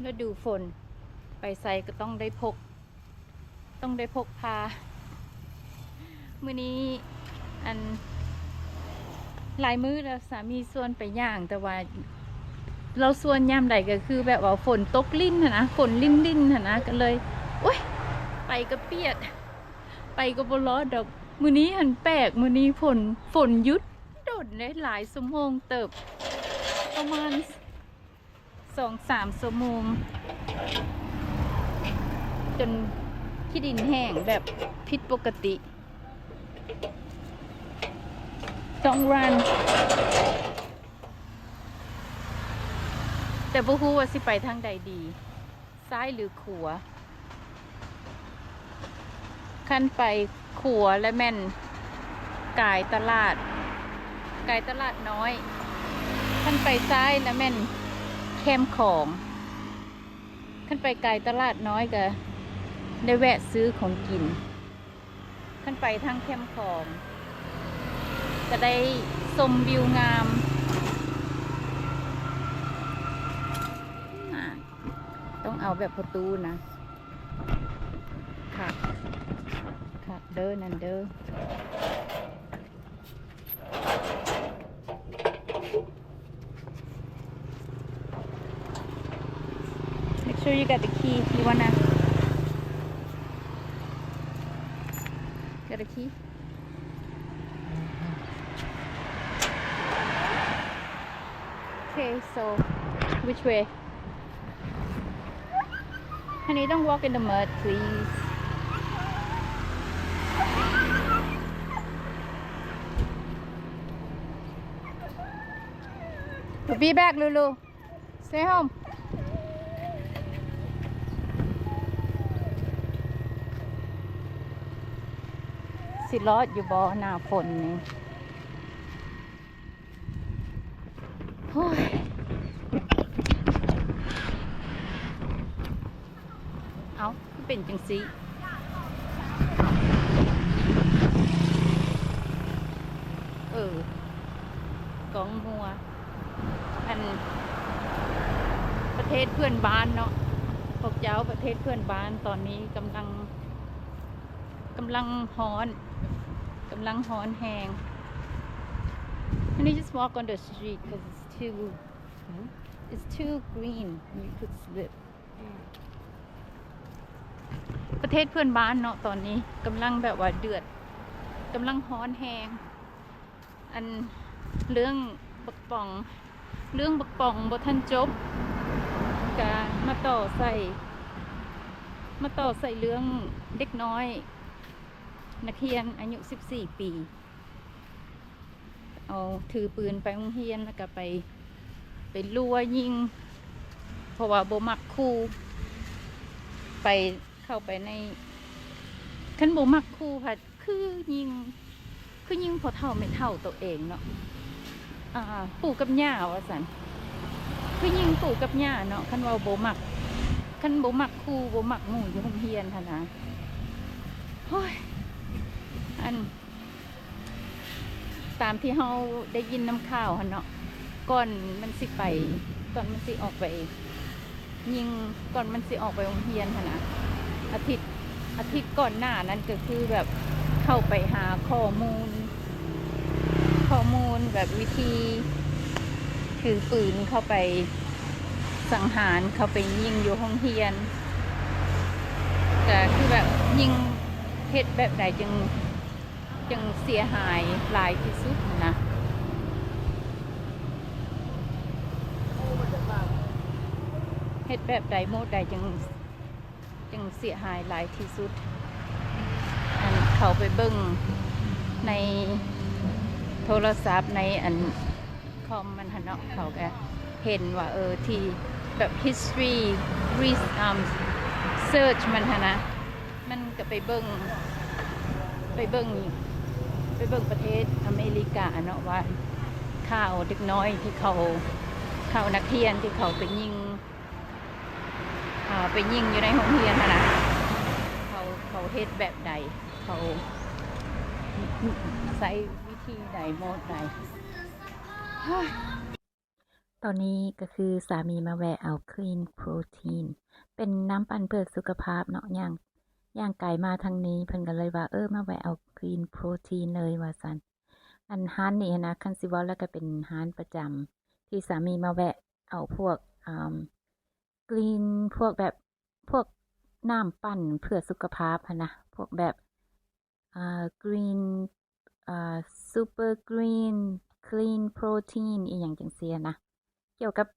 ລະດູຝົນ ໄປໃສກໍຕ້ອງໄດ້ພົກ ຕ້ອງໄດ້ພົກພາ. ມື້ນີ້ ອັນ ຫຼາຍມື້ແລ້ວສາມີຊວນໄປຍ່າງ ແຕ່ວ່າລາວຊວນຍາມໃດກໍຄືແບບວ່າຝົນຕົກລິນຫັ້ນນະ ຝົນລິນໆຫັ້ນນະ ກໍເລີຍ ໂອ້ຍ ໄປກໍປຽກ ໄປກໍບໍ່ລອດດອກ. ມື້ນີ້ຫັ້ນແປກ ມື້ນີ້ຝົນ ຝົນຢຸດດົນເດ້ ຫຼາຍຊົ່ວໂມງເຕີບ ປະມານ ສອງສາມຊົ່ວໂມງ ຈົນຂີ້ດິນແຫ້ງແບບຜິດປົກກະຕິ ຕ້ອງຣັນ ແຕ່ບໍ່ຮູ້ວ່າຊິໄປທາງໃດດີ ຊ້າຍຫຼືຂວາ. ຄັນໄປຂວາລະແມ່ນກາຍຕະຫຼາດ ກາຍຕະຫຼາດນ້ອຍ, ຄັນໄປຊ້າຍລະແມ່ນແຄມຂອງ. ຄັນໄປກາຍຕະຫຼາດນ້ອຍກະໄດ້ແວະຊື້ຂອງກິນ, ຄັນໄປທາງແຄມຂອງກະໄດ້ຊົມວິວງາມ. ອາ ຕ້ອງເອົາແບບພໍ່ຕູ້ນະ. ຄັກ ຄັກເດີນັ້ນເດີ. Make sure you got the key. You wanna get a key? Okay, so which way? Honey, don't walk in the mud, please. ເປັນຫຍັງ ລູລູ? Stay home. ຊິລອດຢູ່ບໍ່ ໜ້າຝົນນີ້? ໂອ້ຍ ເອົ້າ ຄືເປັນຈັ່ງຊີ້? ເອີ ກ້ອງມົວ. ອັນ ປະເທດເພື່ອນບ້ານເນາະ ພວກເຈົ້າ, ປະເທດເພື່ອນບ້ານຕອນນີ້ກຳລັງ ກຳລັງຮ້ອນ ກຳລັງຮ້ອນແຮງ. Honey, just walk on the street 'cause it's too, it's too green. You could slip. ປະເທດເພື່ອນບ້ານເນາະ ຕອນນີ້ກຳລັງແບບວ່າເດືອດ ກຳລັງຮ້ອນແຮງ. ອັນເລື່ອງບັກປອງ ເລື່ອງບັກປອງບໍ່ທັນຈົບ ກະມາຕໍ່ໃສ່ ມາຕໍ່ໃສ່ເລື່ອງເດັກນ້ອຍນັກຮຽນອາຍຸສິບສີ່ປີ ເອົາຖືປືນໄປໂຮງຮຽນ ແລ້ວກະໄປ ໄປລົວຍິງ ເພາະວ່າບໍ່ມັກຄູ ໄປ ເຂົ້າໄປໃນ ຄັນບໍ່ມັກຄູພັດ ຄືຍິງ ຄືຍິງພໍ່ເຖົ້າແມ່ເຖົ້າໂຕເອງເນາະ ອ່າ ປູ່ກັບຍ່າວ່າຊັ້ນ ຄືຍິງປູ່ກັບຍ່າເນາະ. ຄັນວ່າບໍ່ມັກ ຄັນບໍ່ມັກຄູ ບໍ່ມັກໝູ່ຢູ່ໂຮງຮຽນຫັ້ນນະ. ໂອ້ຍ ອັນ ຕາມທີ່ເຮົາໄດ້ຍິນນຳຂ່າວຫັ້ນເນາະ ກ່ອນມັນຊິໄປ ກ່ອນມັນຊິອອກໄປຍິງ ກ່ອນມັນຊິອອກໄປໂຮງຮຽນຫັ້ນນະ ອາທິດ ອາທິດກ່ອນໜ້ານັ້ນກະຄືແບບເຂົ້າໄປຫາຂໍ້ມູນ ຂໍ້ມູນແບບວິທີຖືປືນເຂົ້າໄປສັງຫານ ເຂົ້າໄປຍິງຢູ່ໂຮງຮຽນ ກະຄືແບບຍິງ ເຮັດແບບໃດຈຶ່ງ ຈຶ່ງເສຍຫາຍຫຼາຍທີ່ສຸດນະ ເຮັດແບບໃດ ໂມດໃດຈຶ່ງ ຈຶ່ງເສຍຫາຍຫຼາຍທີ່ສຸດ. ອັນເຂົາໄປເບິ່ງໃນໂທລະສັບ ໃນອັນ ຄອມມັນຫັ້ນເນາະ ເຂົາກະເຫັນວ່າ ເອີ ທີ່ແບບ history research ມັນຫັ້ນນະ ມັນກະໄປເບິ່ງ ໄປເບິ່ງ ໄປເບິ່ງປະເທດອາເມລິກາເນາະ ວ່າຂ່າວເດັກນ້ອຍທີ່ເຂົາ ຂ່າວນັກຮຽນທີ່ເຂົາໄປຍິງ ອ່າ ໄປຍິງຢູ່ໃນໂຮງຮຽນຫັ້ນນະ ເຂົາ ເຂົາເຮັດແບບໃດ ເຂົາໃຊ້ວິທີໃດ ໂມດໃດ. ຕອນນີ້ກໍຄືສາມີມາແວະເອົາ Clean Protein ເປັນນ້ຳປັ່ນເພື່ອສຸຂະພາບເນາະ. ຍ່າງ ຍ່າງກາຍມາທາງນີ້ ເພິ່ນກໍເລີຍວ່າ ເອີ ມາແວະເອົາ Clean Protein ເລີຍວ່າຊັ້ນ. ອັນຮ້ານນີ້ຫັ້ນນະ ຄັນຊິເວົ້າແລ້ວກໍເປັນຮ້ານປະຈຳ ທີ່ສາມີມາແວະເອົາພວກ ອາ Clean ພວກແບບ ພວກນ້ຳປັ່ນເພື່ອສຸຂະພາບຫັ້ນນະ ພວກແບບ ອ່າ Green ອ່າ Super Green Clean Protein ອີ່ຫຍັງຈັ່ງຊີ້ນະ ກ່ຽວກັບ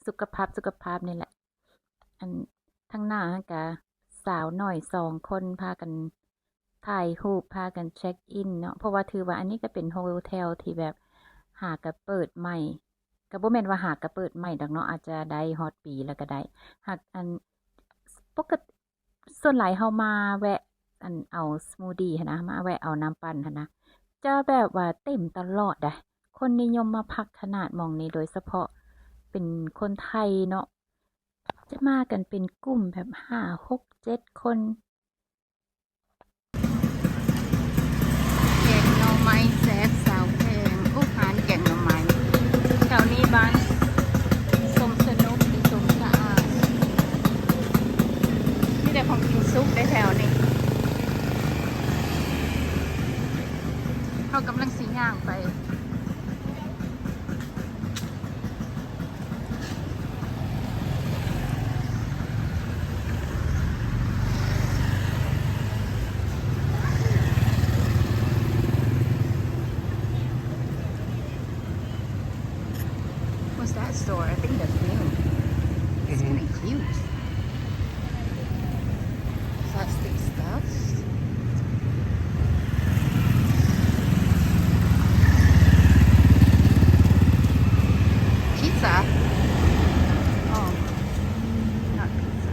ສຸຂະພາບ ສຸຂະພາບນີ້ແຫຼະ. ອັນທາງໜ້າຫັ້ນກະສາວນ້ອຍສອງຄົນພາກັນຖ່າຍຮູບ ພາກັນເຊັກອິນເນາະ ເພາະວ່າຖືວ່າອັນນີ້ກໍເປັນໂຮເທວທີ່ແບບຫາກະເປີດໃໝ່ ກໍບໍ່ແມ່ນວ່າຫາກະເປີດໃໝ່ດອກເນາະ ອາດຈະໄດ້ຮອດປີແລ້ວກໍໄດ້. ຫາກອັນ ປົກກະຕິ ສ່ວນຫຼາຍເຮົາມາແວະ ອັນ ເອົາສະມູດດີຫັ້ນນະ ມາແວະເອົານ້ຳປັ່ນຫັ້ນນະ ຈະແບບວ່າເຕັມຕະຫຼອດໃດ໋. ຄົນນິຍົມມາພັກຂະໜາດໝ່ອງນີ້ ໂດຍສະເພາະເປັນຄົນໄທເນາະ ຈະມາກັນເປັນກຸ່ມແບບຫ້າ ຫົກ ເຈັດຄົນ. ແກງໜໍ່ໄມ້ແຊບສາວແພງ ໂອ້ ຮ້ານແກງໜໍ່ໄມ້ແຖວນີ້ບ້ານສົມສະໜຸກ ສົມສະອາດ ມີແຕ່ຂອງກິນສຸກໃດ໋ແຖວນີ້. ເຮົາກຳລັງຊິຍ່າງໄປ. What's that store? I think that's new. It's kinda cute. Plastic stuff. Pizza? Oh, not pizza.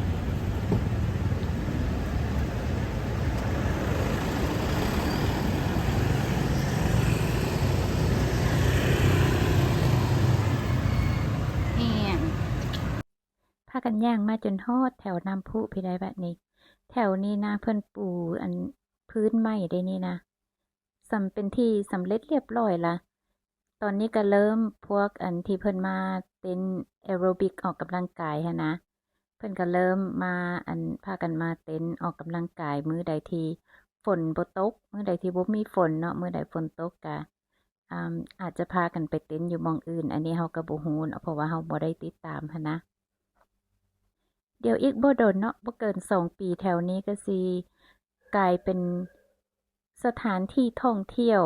ແມ່ນ. ພາກັນຍ່າງມາຈົນຮອດແຖວນ້ຳພຸພີ້ໃດ໋ບັດນີ້. ແຖວນີ້ນະ ເພິ່ນປູອັນພື້ນໃໝ່ເດ້ນີ້ນະ ສຳ ເປັນທີ່ສຳເລັດລຽບລ້ອຍລະ. ຕອນນີ້ກໍເລີ່ມພວກອັນທີ່ເພິ່ນມາເຕັ້ນແອໂຣບິກ ອອກກຳລັງກາຍຫັ້ນນະ ເພິ່ນກໍເລີ່ມມາ ອັນ ພາກັນມາເຕັ້ນອອກກຳລັງກາຍມື້ໃດທີ່ຝົນບໍ່ຕົກ ມື້ໃດທີ່ບໍ່ມີຝົນເນາະ. ມື້ໃດຝົນຕົກກະ ອາ ອາດຈະພາກັນໄປເຕັ້ນຢູ່ໝ່ອງອື່ນ ອັນນີ້ເຮົາກໍບໍ່ຮູ້ເນາະ ເພາະວ່າເຮົາບໍ່ໄດ້ຕິດຕາມຫັ້ນນະ. ດຽວອີກບໍ່ດົນເນາະ ບໍ່ເກີນສອງປີ ແຖວນີ້ກໍຊິກາຍເປັນສະຖານທີ່ທ່ອງທ່ຽວ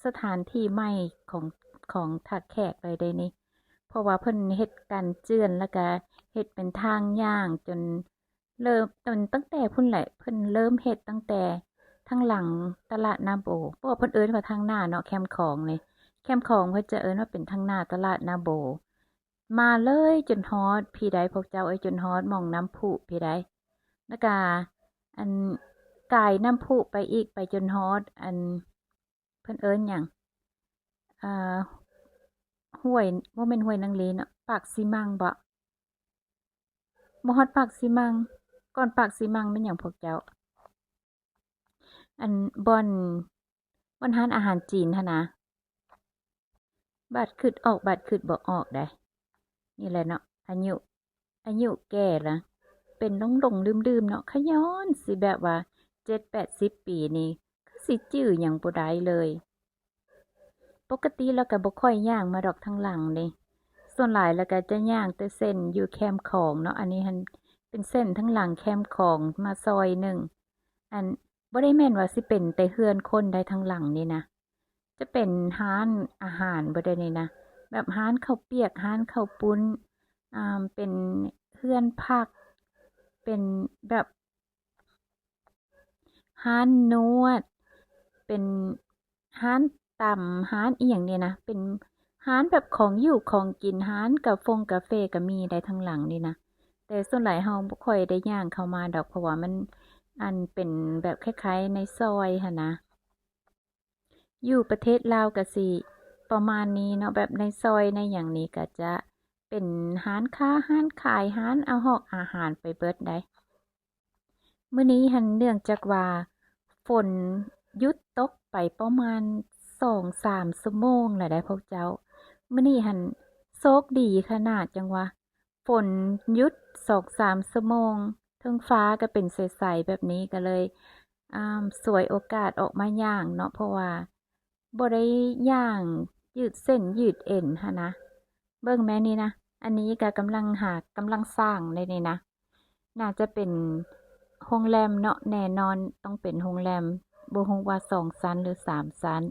ສະຖານທີ່ໃໝ່ຂອງ ຂອງທ່າແຂກເລີຍເດ້ນີ້ ເພາະວ່າເພິ່ນເຮັດກັນເຈື່ອນ ແລ້ວກະເຮັດເປັນທາງຍ່າງຈົນ ເລີ່ມ ຕັ້ງ ຕັ້ງແຕ່ພຸ້ນແຫຼະ ເພິ່ນເລີ່ມເຮັດຕັ້ງແຕ່ທາງຫຼັງຕະຫຼາດນາໂບ ເພາະວ່າເພິ່ນເອີ້ນວ່າທາງໜ້າເນາະ ແຄມຂອງນີ້ ແຄມຂອງເພິ່ນຈະເອີ້ນວ່າເປັນທາງໜ້າຕະຫຼາດນາໂບ ມາເລີຍຈົນຮອດພີ້ໃດ໋ພວກເຈົ້າເອີຍ ຈົນຮອດໝ່ອງນ້ຳພຸພີ້ໃດ໋. ແລ້ວກະ ອັນ ກາຍນ້ຳພຸໄປອີກ ໄປຈົນຮອດ ອັນ ເພິ່ນເອີ້ນຫຍັງ ເອີ ຫ້ວຍ ບໍ່ແມ່ນຫ້ວຍນາງລີເນາະ ປາກຊີມັງບໍ? ບໍ່ຮອດປາກຊີມັງ ກ່ອນປາກຊີມັງແມ່ນຫຍັງພວກເຈົ້າ? ອັນ ບ່ອນ ບ່ອນຮ້ານອາຫານຈີນຫັ້ນນະ. ບາດຄິດອອກ ບາດຄິດບໍ່ອອກໃດ໋. ນີ້ແຫຼະເນາະ ອາຍຸ ອາຍຸແກ່ລະ ເປັນຫຼົງໆລືມໆເນາະ ຂະຍ້ອນຊິແບບວ່າເຈັດແປດສິບປີນີ້ ຄືຊິຈື່ຫຍັງບໍ່ໄດ້ເລີຍ. ປົກກະຕິແລ້ວກໍບໍ່ຄ່ອຍຍ່າງມາດອກທາງຫຼັງເດ້ ສ່ວນຫຼາຍແລ້ວກໍຈະຍ່າງແຕ່ເສັ້ນຢູ່ແຄມຂອງເນາະ. ອັນນີ້ຫັ້ນເປັນເສັ້ນທາງຫຼັງແຄມຂອງມາຊອຍໜຶ່ງ ອັນ ບໍ່ໄດ້ແມ່ນວ່າຊິເປັນແຕ່ເຮືອນຄົນໃດ໋ ທາງຫຼັງນີ້ນະ ຈະເປັນຮ້ານອາຫານບໍ່ໄດ້ນີ້ນະ ແບບຮ້ານເຂົ້າປຽກ ຮ້ານເຂົ້າປຸ້ນ ອ່າ ເປັນເຮືອນພັກ ເປັນແບບຮ້ານນວດ ເປັນຮ້ານຕຳ ຮ້ານອີ່ຫຍັງນີ້ນະ ເປັນຮ້ານແບບຂອງຢູ່ຂອງກິນ ຮ້ານກາຟົງກາເຟກໍມີໄດ໋ທາງຫຼັງນີ້ນະ. ແຕ່ສ່ວນຫຼາຍເຮົາບໍ່ຄ່ອຍໄດ້ຍ່າງເຂົ້າມາດອກ ເພາະວ່າມັນ ອັນ ເປັນແບບຄ້າຍໆໃນຊອຍຫັ້ນນະ. ຢູ່ປະເທດລາວກະຊິປະມານນີ້ເນາະ ແບບໃນຊອຍໃນຫຍັງນີ້ກະຈະເປັນຮ້ານຄ້າ ຮ້ານຂາຍ ຮ້ານອາຫອກອາຫານໄປເບິດໃດ໋. ມື້ນີ້ຫັ້ນເນື່ອງຈາກວ່າຝົນຢຸດຕົກໄປປະມານສອງສາມຊົ່ວໂມງແລ້ວໃດ໋ພວກເຈົ້າ. ມື້ນີ້ຫັ້ນ ໂຊກດີຂະໜາດ ຈັ່ງວ່າຝົນຢຸດສອງສາມຊົ່ວໂມງ ເທິງຟ້າກໍເປັນໃສໆແບບນີ້ ກໍເລີຍ ອ່າ ສວຍໂອກາດອອກມາຍ່າງເນາະ ເພາະວ່າບໍ່ໄດ້ຍ່າງຢືດເສັ້ນຢືດເອັນຫັ້ນນະ. ເບິ່ງແມ່ນີ້ນະ ອັນນີ້ກໍກຳລັງຫາ ກຳລັງສ້າງເດ້ນີ້ນະ. ໜ້າຈະເປັນໂຮງແຮມເນາະ ແນ່ນອນຕ້ອງເປັນໂຮງແຮມ ບໍ່ຮູ້ວ່າສອງຊັ້ນ ຫຼື ສາມຊັ້ນ.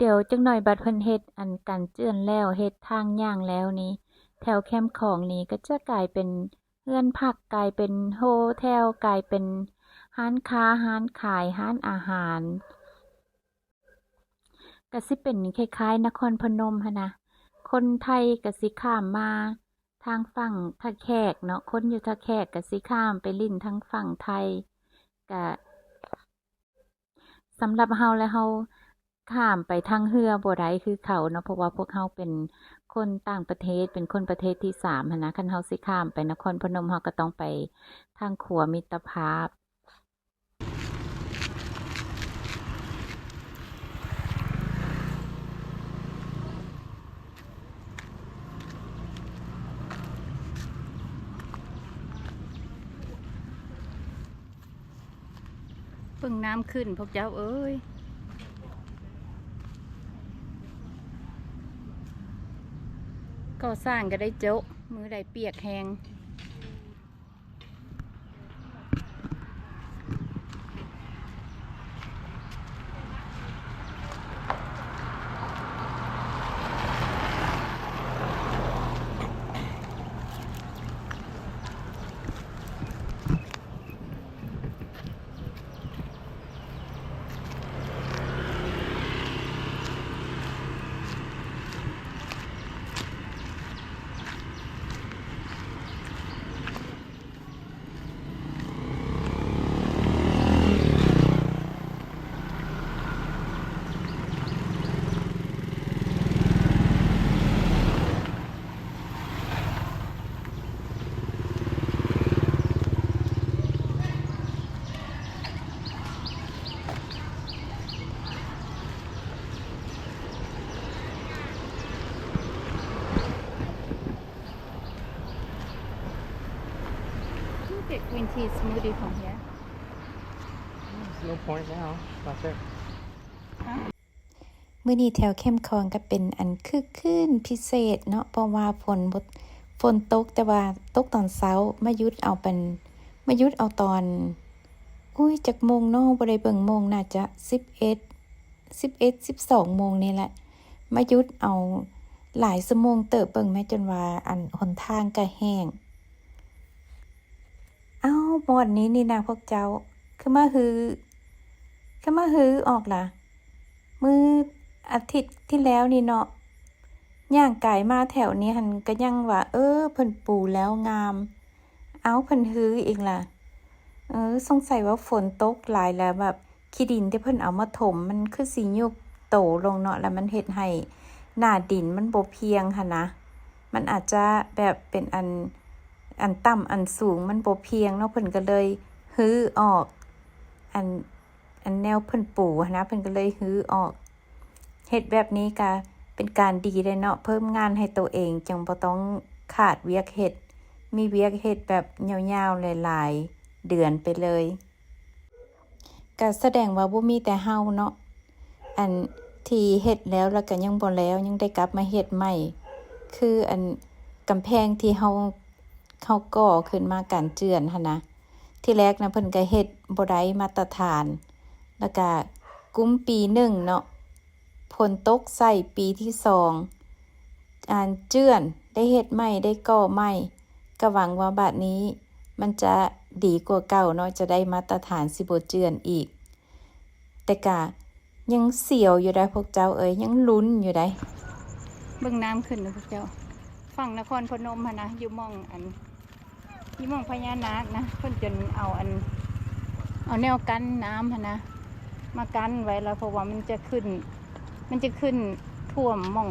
ດຽວຈັກໜ່ອຍບັດເພິ່ນເຮັດອັນກັນເຈື່ອນແລ້ວ ເຮັດທາງຍ່າງແລ້ວນີ້ ແຖວແຄມຂອງນີ້ກໍຈະກາຍເປັນເຮືອນພັກ ກາຍເປັນໂຮເທວ ກາຍເປັນຮ້ານຄ້າ ຮ້ານຂາຍ ຮ້ານອາຫານ. ກະຊິເປັນຄ້າຍໆນະຄອນພະນົມຫັ້ນນະ. ຄົນໄທກະຊິຂ້າມມາທາງຝັ່ງທ່າແຂກເນາະ, ຄົນຢູ່ທ່າແຂກກະຊິຂ້າມໄປຫຼິ້ນທາງຝັ່ງໄທ. ກະສຳລັບເຮົາແລ້ວ ເຮົາຂ້າມໄປທາງເຮືອບໍ່ໄດ້ຄືເຂົາເນາະ, ເພາະວ່າພວກເຮົາເປັນຄົນຕ່າງປະເທດ, ເປັນຄົນປະເທດທີສາມຫັ້ນນະ. ຄັນເຮົາຊິຂ້າມໄປນະຄອນພະນົມ ເຮົາກໍຕ້ອງໄປທາງຂົວມິດຕະພາບ. ເບິ່ງນ້ຳຂຶ້ນພວກເຈົ້າເອີຍ. ກໍ່ສ້າງກໍໄດ້ໂຈະ, ມືໄດ້ປຽກແຮງ. You get green tea smoothie from here. There's no point now. It's not there. ມື້ນີ້ແຖວແຄມຂອງກໍເປັນອັນຄຶກຄື້ນພິເສດເນາະ ເພາະວ່າຝົນບໍ່ ຝົນຕົກ ແຕ່ວ່າຕົກຕອນເຊົ້າ ມາຢຸດເອົາເປັນ ມາຢຸດເອົາຕອນ ໂອ້ຍ ຈັກໂມງເນາະ ບໍ່ໄດ້ເບິ່ງໂມງ ໜ້າຈະສິບເອັດ ສິບເອັດ ສິບສອງໂມງນີ້ແຫຼະ ມາຢຸດເອົາຫຼາຍຊົ່ວໂມງເຕີບ ເບິ່ງແມ້ ຈົນວ່າອັນຫົນທາງກໍແຫ້ງ. ອ້າວ ບ່ອນນີ້ນີ້ນະພວກເຈົ້າ ຄືມາຮື້ ຄືມາຮື້ອອກລະ? ມື້ອາທິດທີ່ແລ້ວນີ້ເນາະ ຍ່າງກາຍມາແຖວນີ້ຫັ້ນ ກໍຍັງວ່າ ເອີ ເພິ່ນປູແລ້ວງາມ. ເອົ້າ ເພິ່ນຮື້ອີກລະ. ເອີ ສົງໄສວ່າຝົນຕົກຫຼາຍແລ້ວ ແບບ ຂີ້ດິນທີ່ເພິ່ນເອົາມາຖົມ ມັນຄືຊິຍຸບໂຕລົງເນາະ ແລ້ວມັນເຮັດໃຫ້ໜ້າດິນມັນບໍ່ພຽງຫັ້ນນະ. ມັນອາດຈະແບບເປັນອັນ ອັນຕ່ຳອັນສູງມັນບໍ່ພຽງເນາະ ເພິ່ນກໍເລີຍຮື້ອອກ ອັນ ອັນແນວເພິ່ນປູຫັ້ນນະ ເພິ່ນກໍເລີຍຮື້ອອກ. ເຮັດແບບນີ້ກະເປັນການດີເດ້ເນາະ ເພີ່ມງານໃຫ້ໂຕເອງ ຈັ່ງບໍ່ຕ້ອງຂາດວຽກເຮັດ ມີວຽກເຮັດແບບຍາວໆຫຼາຍໆເດືອນໄປເລີຍ. ກະສະແດງວ່າບໍ່ມີແຕ່ເຮົາເນາະ ອັນທີ່ເຮັດແລ້ວ ແລ້ວກະຍັງບໍ່ແລ້ວ ຍັງໄດ້ກັບມາເຮັດໃໝ່ ຄືອັນກຳແພງທີ່ເຮົາ ເຮົາກໍ່ຂຶ້ນມາກັນເຈື່ອນຫັ້ນນະ. ທີແລກນະເພິ່ນກະເຮັດບໍ່ໄດ້ມາດຕະຖານ ແລ້ວກະກຸມປີໜຶ່ງເນາະ ຝົນຕົກໃສ່ປີທີສອງ ອັນເຈື່ອນໄດ້ເຮັດໃໝ່ ໄດ້ກໍ່ໃໝ່ ກະຫວັງວ່າບາດນີ້ມັນຈະດີກວ່າເກົ່າເນາະ ຈະໄດ້ມາດຕະຖານ ຊິບໍ່ເຈື່ອນອີກ. ແຕ່ກະຍັງສຽວຢູ່ໃດ໋ພວກເຈົ້າເອີຍ ຍັງລຸ້ນຢູ່ໃດ໋. ເບິ່ງນ້ຳຂຶ້ນນະພວກເຈົ້າ ຝັ່ງນະຄອນພະນົມຫັ້ນນະ ຢູ່ໝ່ອງອັນ ຢູ່ໝ່ອງພະຍານາກນະ ເພິ່ນຈົນເອົາອັນ ເອົາແນວກັ້ນນ້ຳຫັ້ນນະ ມາກັ້ນໄວ້ລະ ເພາະວ່າມັນຈະຂຶ້ນ ມັນຈະຂຶ້ນຖ້ວມໝ່ອງ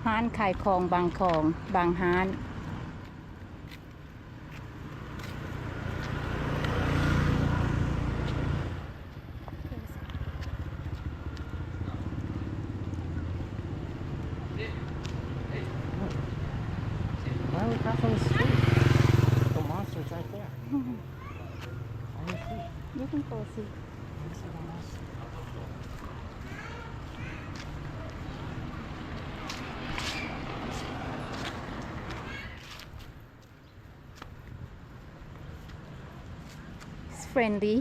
ຮ້ານຂາຍຂອງບາງຂອງ ບາງຮ້ານ. Across on the street. The monster's right there. On the street. You can go see. You can see the monster. It's friendly.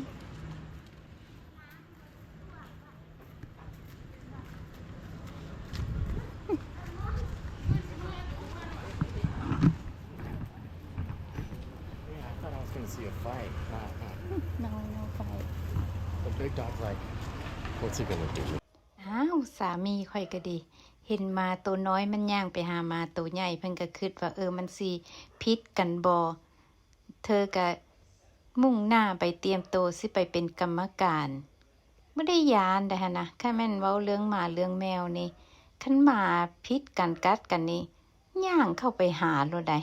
Yeah, I thought I was gonna see a fight. Nah, nah. No, no fight. The big dog's like, "What's he gonna do?" ອ້າວ ສາມີຂ້ອຍກໍດີ ເຫັນໝາໂຕນ້ອຍມັນຍ່າງໄປຫາໝາໂຕໃຫຍ່ ເພິ່ນກໍຄິດວ່າ ເອີ ມັນຊິຜິດກັນບໍ່? ເທີກໍມຸ່ງໜ້າໄປຕຽມໂຕຊິໄປເປັນກຳມະການ. ບໍ່ໄດ້ຢ້ານໃດຫັ້ນນະ ຄັນແມ່ນເວົ້າເລື່ອງໝາເລື່ອງແມວນີ້ ຄັນໝາຜິດກັນກັດກັນນີ້ ຍ່າງເຂົ້າໄປຫາໂລດໃດ.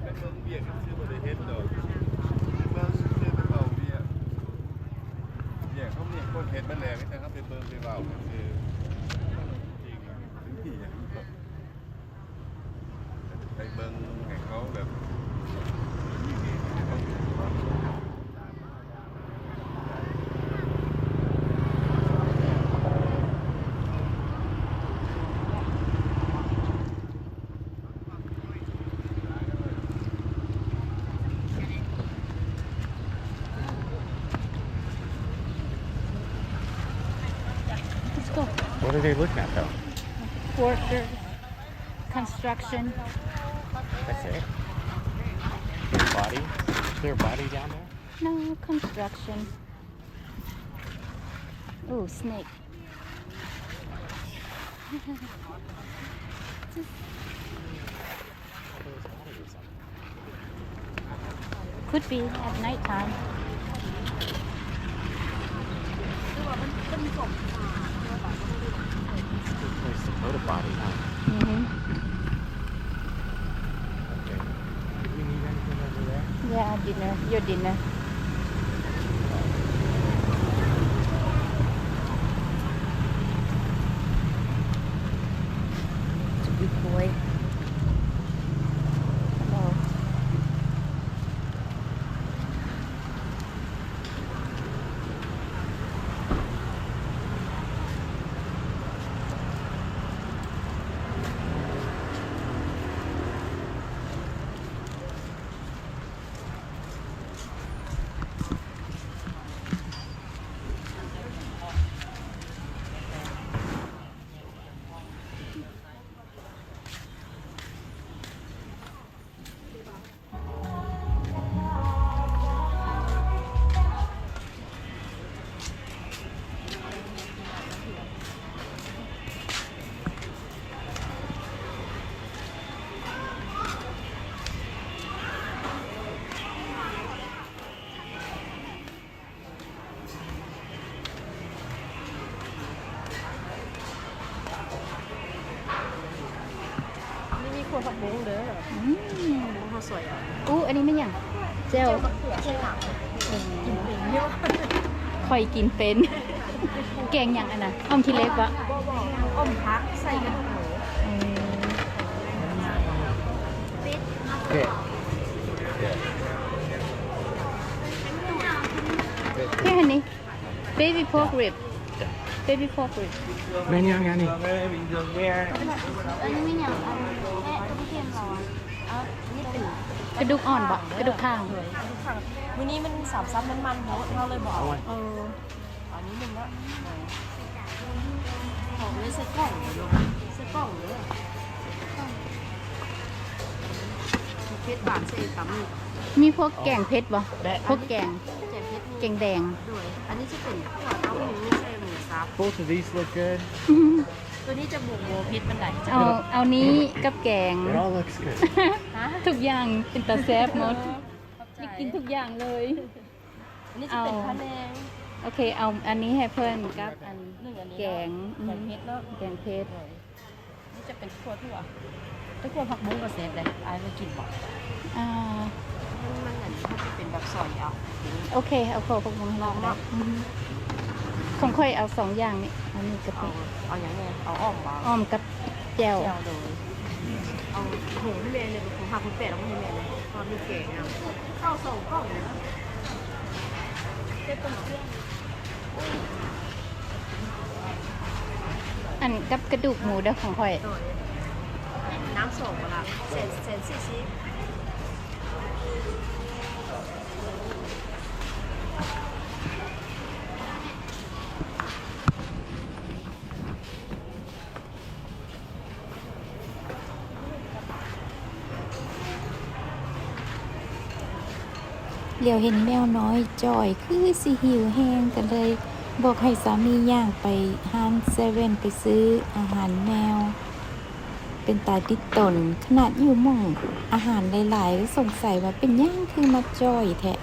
ໄປເບິ່ງວຽກຊື່ບໍ່ໄດ້ເຮັດດອກ ເບິ່ງຊື່ໄປເວົ້າວຽກ ວຽກເຂົາມີຄົນເຮັດມາແລ້ວ ມີແຕ່ເຮົາໄປເບິ່ງໄປເວົ້າຊື່ ຈິງ ໄປເບິ່ງໃຫ້ເຂົາແບບ Let's go. What are they looking at, though? Worker construction. That's it? Their body? Is there a body down there? No, construction. Ooh, snake. Just Could be at night time. It's a good place to put a body, huh? Mm-hmm. Okay. Did we need anything over there? Yeah, dinner. Your dinner. It's a good boy. Hello. ຜັກບົ້ງເດີ. ອືມ ຜັກບົ້ງເຮົາສອຍເອົາ. ອູ້ ອັນນີ້ແມ່ນຫຍັງ? ແຈ່ວ ແຈ່ວໝາກເຂືອ ໃສ່ຜັກ ກິນເປັນຢູ່. ຂ້ອຍກິນເປັນ. ແກງຫຍັງອັນນັ້ນ? ອ່ອມຂີ້ເຫຼັກບໍ? ບໍ່ ບໍ່ ອ່ອມຜັກໃສ່ກະດູກໝູ. ອືມ ເຜັດ. ເຮັດອັນນີ້ Baby pork rib. Baby pork rib. ແມ່ນຫຍັງອັນນີ້? ອັນນີ້ແມ່ນຫຍັງ? ອັນແປະຕົວເຄັມເຮົາອະ. ເອົາ ນີ້ເປັນກະດູກອ່ອນບໍ? ກະດູກຂ້າງ. ໂດຍ ກະດູກຂ້າງ. ມື້ນີ້ມັນສາມຊັ້ນ ມັນມັນໂພດ ເຮົາເລີຍບໍ່ເອົາ. ເອີ ເອົານິດໜຶ່ງເນາະ. ອອກເລີຍ ໃສ່ກ່ອງເລີຍເນາະ ໃສ່ກ່ອງເລີຍ. ເຜັດຫວານໃສ່ຕຳ. ມີພວກແກງເຜັດບໍ່? ແບະ ພວກແກງ ແກງເຜັດ ແກງແດງ. ໂດຍ ອັນນີ້ຈະເປັນຂົ້ວເຕົ້າຫູ ໃສ່ໝູສັບ. Both of these look good. ຕົວນີ້ຈະບໍ່ ບໍ່ເຜັດປານໃດ. ເອົາ ເອົານີ້ກັບແກງ. It all looks good. ທຸກຢ່າງເປັນຕາແຊບໝົດ. ເອີ ຂອບໃຈ. ຢາກກິນທຸກຢ່າງເລີຍ. ອັນນີ້ຈະເປັນພະແນງ. ໂອເຄ ເອົາອັນນີ້ໃຫ້ເພິ່ນກັບອັນ ໜຶ່ງອັນນີ້ ແກງ. ເນາະ ອືມ ແກງເຜັດເນາະ. ໂດຍ ນີ້ຈະເປັນຂົ້ວຖົ່ວ ແຕ່ຂົ້ວຜັກບຸ້ງກໍແຊບເດ້. ອ້າຍເຄີຍກິນບໍ່? ອ່າ ມັນ ມັນອັນນີ້ມັນຈະເປັນແບບສອຍເອົາ. ໂອເຄ ເອົາຂົ້ວຜັກບຸ້ງໃຫ້ລາວກໍໄດ້. ອືມ ຂອງຂ້ອຍເອົາສອງຢ່າງນີ້. ອັນນີ້ກະປິ ເອົາ ເອົາຫຍັງແດ່? ເອົາອ່ອມບໍ່? ອ່ອມກັບແຈ່ວ. ແຈ່ວ ໂດຍ. ເອົາຫູໃຫ້ແມ່ແດ່ ຂອງຫາຄຸນແປດເອົາມາໃຫ້ແມ່ແດ່ ເພາະວ່າມີແກງນຳ. ເຂົ້າສອງກ່ອງເລີຍ. ອັນກັບກະດູກໝູເດີຂອງຂ້ອຍ. ໂດຍ ນ້ຳສອງບໍ່ລະ? ແສນ ແສນສີ່ສິບ. ຫຼຽວເຫັນແມວນ້ອຍຈ່ອຍ ຄືຊິຫິວແຮງ ກໍເລີຍບອກໃຫ້ສາມີຍ່າງໄປຮ້ານເຊເວັ່ນ ໄປຊື້ອາຫານແມວ. ເປັນຕາຕິດຕົນ ຂະໜາດຢູ່ໝ່ອງອາຫານຫຼາຍໆ ສົງໄສວ່າເປັນຫຍັງຄືມາຈ່ອຍແທ້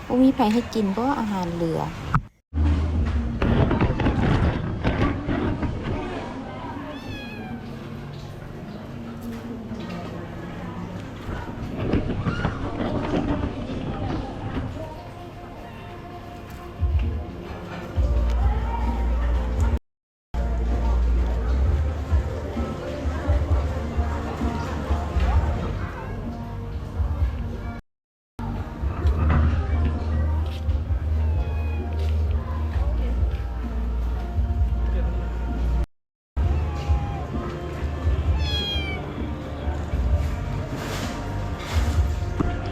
ບໍ່ມີໃຜໃຫ້ກິນບໍ ອາຫານເຫຼືອ.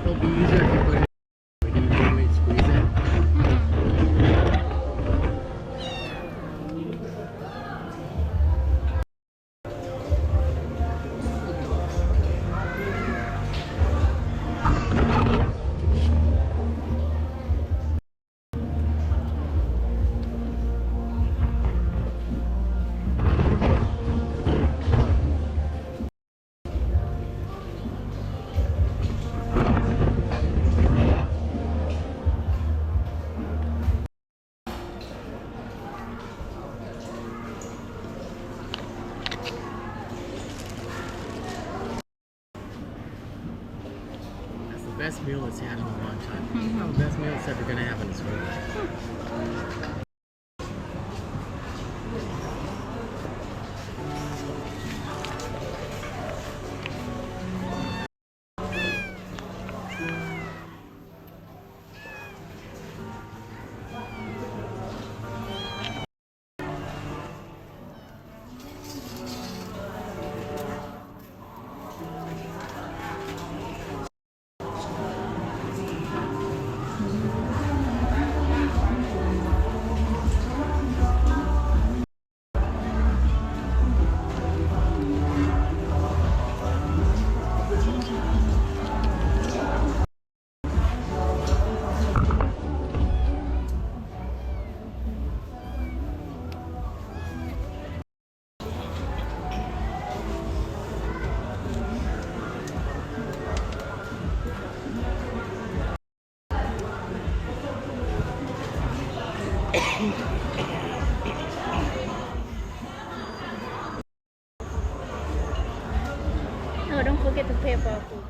It'll be easier if you put it, you want me to squeeze it? That's the best meal it's had in a long time. Mm-hmm. That's the best meal it's ever gonna have in its whole life. Oh, don't forget ເພບບໍ່?